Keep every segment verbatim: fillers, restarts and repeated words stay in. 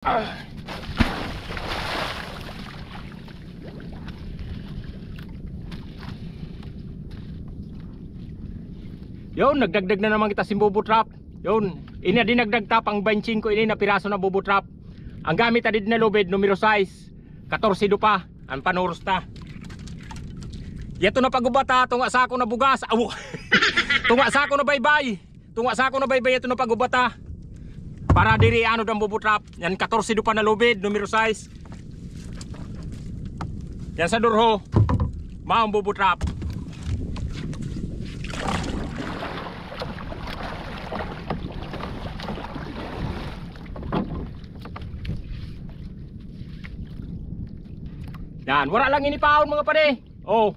Yun, nagdagdag na naman kita sin bubu trap. Yun, ini dinagdag ta pang baynte singko ini na piraso na bubu trap. Ang gamit ta didi na lubid, numero sais. Katorse do pa. An panuros ta. Yato na pag-ubat ta, tunga' sako na bugas. Aw. Tunga' sako na baybay. Tunga' sako na baybay, yato na pag-ubat ta. Para diri ano dan bubu trap. Yan, katorse do pa na lubid, numero sais. Yan sa durho. Maong bubu trap. Yan, wara lang ini paon, mga padi. Oh.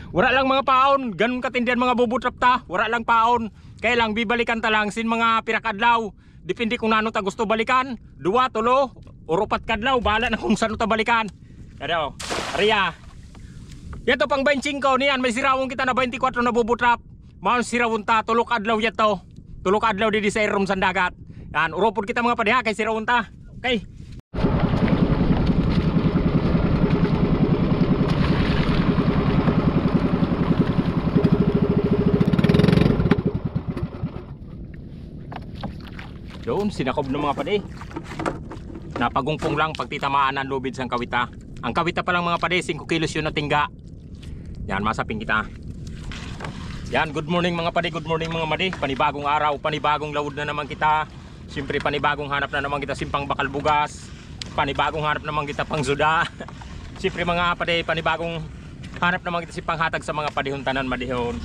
Wara lang mga paon, ganun katindi an mga bubu trap ta, wara lang paon. Kaya lang bibalikan ta lang sin mga pira ka adlaw. Depende kung nanu ta gusto balikan, duwa, tulo, or upat ka adlaw, bahala na kung sanu ta balikan. Ano, ariya. Yato pang baynte singko, niyan may sirawon kita na baynte kwatro na bubu trap. Maong sirawon ta, tulo ka adlaw yato. Tulo ka adlaw didi sa irom san dagat. Yan, urupod kita mga padi ha, kay sirawon ta. Okay. Yun, sinakob na mga padi. Napagungpong lang pagtitamaan an lubid san kawit ta. An kawit ta pa lang mga padi, singko kilos yun na tingga. Yan, masaping kita. Yan, good morning mga padi, good morning mga madi. Panibagong araw, panibagong laod na naman kita. Siyempre, panibagong hanap na naman kita sin pangbakal bugas. Panibagong hanap naman kita pang suda. Siyempre, mga padi, panibagong hanap naman kita sin panghatag sa mga padihon tanan, madihon.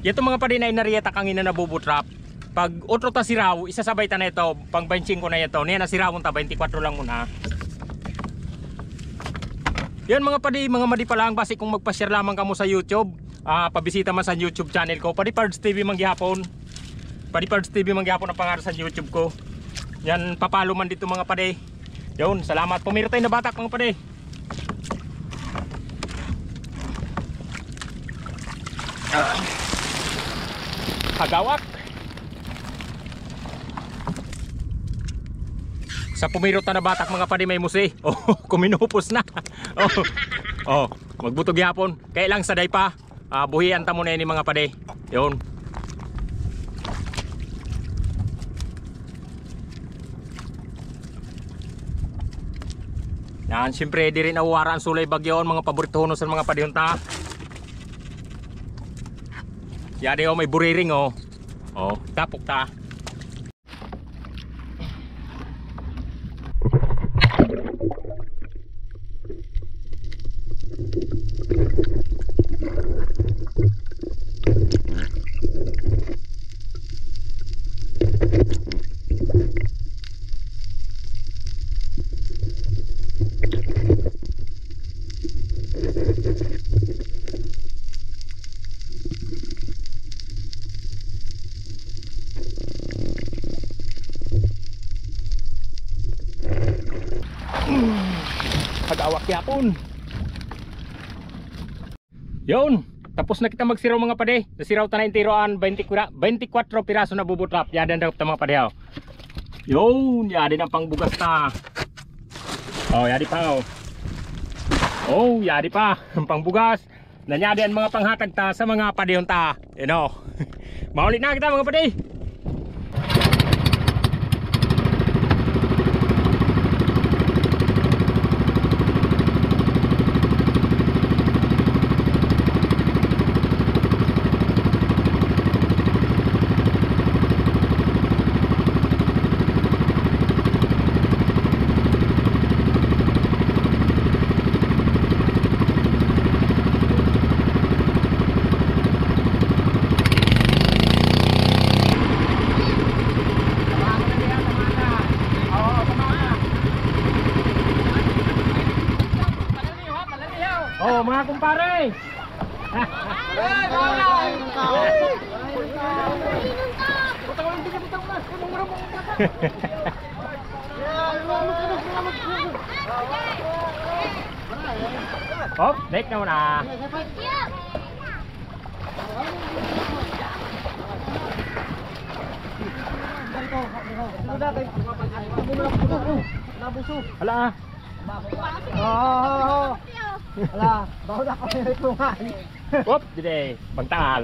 Yato mga padi na inariya ta kangina na bubu trap. Pag utro ta siraw, isasabay ta na ito, pang baynte singko na ito. Niyan na sirawon ta, baynte kwatro lang muna. Yan mga padi, mga madi pa lang, basi kung magpa-share lamang kamo sa YouTube, ah, pabisita man sa YouTube channel ko. Padi Pards T V man gihapon. Padi Pards T V man gihapon an pangaran sa YouTube ko. Yan, papalo man dito mga padi. Yun, salamat. Pumirot tayo na batak mga padi. Hagawak. Sa pumirot na batak mga padi may musi. Oh, kuminupos na. Oh, oh, magbutog yapon. Kaya lang sa day pa. Ah, buhian ta muna ini mga padi. Yun. Yan, siyempre, diri na uwara an sulay bagyo, mga paborito hono sa mga padihon ta. Yadi, oh, may buriring, oh. Oh, tapok ta. Hagawak yapon. Yun. Tapos na kita magsiraw, mga padi. Nasiraw ta na intiro an baynte kwatro, baynte kwatro piraso na bubu trap. Yadi an dakop ta, mga padi, oh. Yun, yadi na an pangbugas ta. Oh, yadi pa, oh. Oh, yadi pa an pangbugas. Nanyadi an mga panghatag ta sa mga padihon ta. Yan, oh. Mauli na kita, mga padi. Oh, mga kumpare. Hop, naik na muna. Hala. Hala, bawal ako sa itungan. Op, dede, pagtaal.